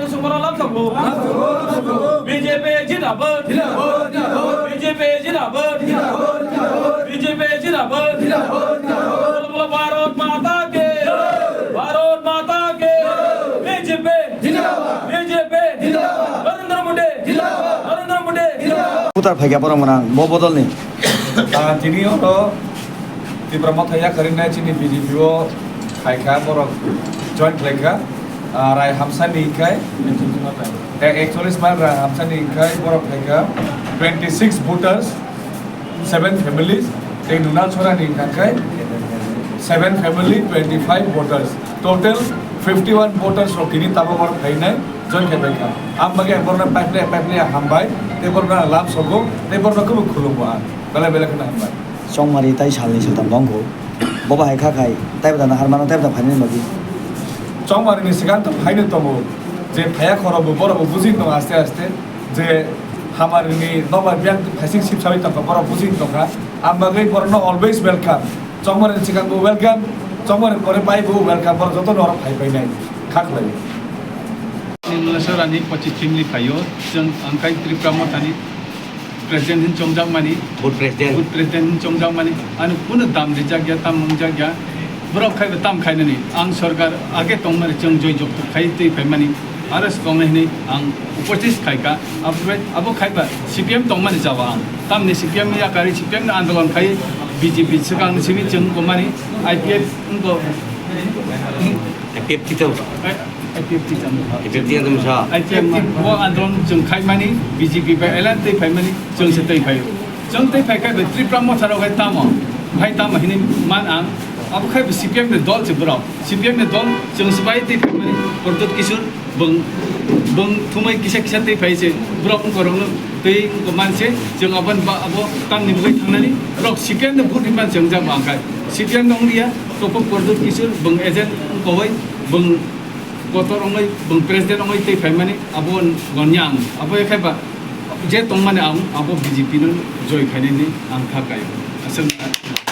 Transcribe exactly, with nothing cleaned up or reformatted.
Sumoro lamsokbo. B J P jindabad. B J P jindabad. B J P jindabad. Bolo bolo Bharat Mata ki. Bharat Mata ki. B J P. B J P. Narendra Modi. Narendra Modi. Kutar phaikya borok mwnang bo bodolni. Ah, tini oro Tipra Motha yakarwi nai chini B J P o khaikha, borok join khlaikha. Ah, rai hamsani khai, eh, ekchollish mile rai hamsani khai borok khaikha. Twenty six voters, seven families, tei Nunal Chorani khai seven family, twenty five voters. Total fifty one voters rok tini tabok borok khainai join khai paikha. Ang bagwi borokno pipeline, pipeline hambai, tei borokno lam sogo, tei borokno kubui khulumbo ang. Belai belai kheno hambai. Chongmari tai salni saltam tongo. Bo bahai kha khai, taibo da nahar mano, taibo da phainani logi. Chongmari ni swkang to phaino tongo, je phaya khoro bo, borok bo bujin tongo aste aste, je hamari ni nobar biyang phaising sip sawi tongkha, borok bujin tongkha. Ang bagwi borokno always welcome. Chongmari ni swkang bo welcome, Chongmari ni pore bai bo welcome, borok joto no oro phai painai. Kha khlai. Ni Nunal Chorani pochis family phaio, chwng ang khai Tripura Mothani president hin chongjak mani, Board president. Board president hin chongjak mani, ano kuno dam rijak ya, tam wngjak ya, borok khai bo tam khainani, ang sorkar age tongmani chwng joi jokto khai tei phaimani, aro swkang hinwi ang uposthit khaikha, abo bai, abo khai ba C P M tongmani jaga ang, tamni C P M ni yakarwi C P M ni andolon khai B J P swkang simi chwng komani I P F wngko. I P F tito. I P F tito. I P F tito sa. I P F bo andolon chwng khaimani, B J P bai alliance tei phaimani, chwng se tei phaio. Chwng tei phai khai bai Tripura Motha rok hai tamo, hai tamo hinwi man ang. Abo khai bo C P M ni dol se borok. C P M ni dol chwng se bai tei phaimani, Pradyut Kishore bwng, bwng thumai kisa kisa tei phai se borok wngkorokno tei wngko man se, chwng abo ba abo tamni bagwi thangnani. Borok C P M ni vote hinman chwng jabo ang khai. C P M no wngya, Koko Pradyut Kishore bwng agent wngkowai bwng kotor wngwi, bwng president wngwi tei phaimani abo gonya ang. Abo khai ba je tongmani ang abo B J P no joi khainani ang kha kaio. Aswk.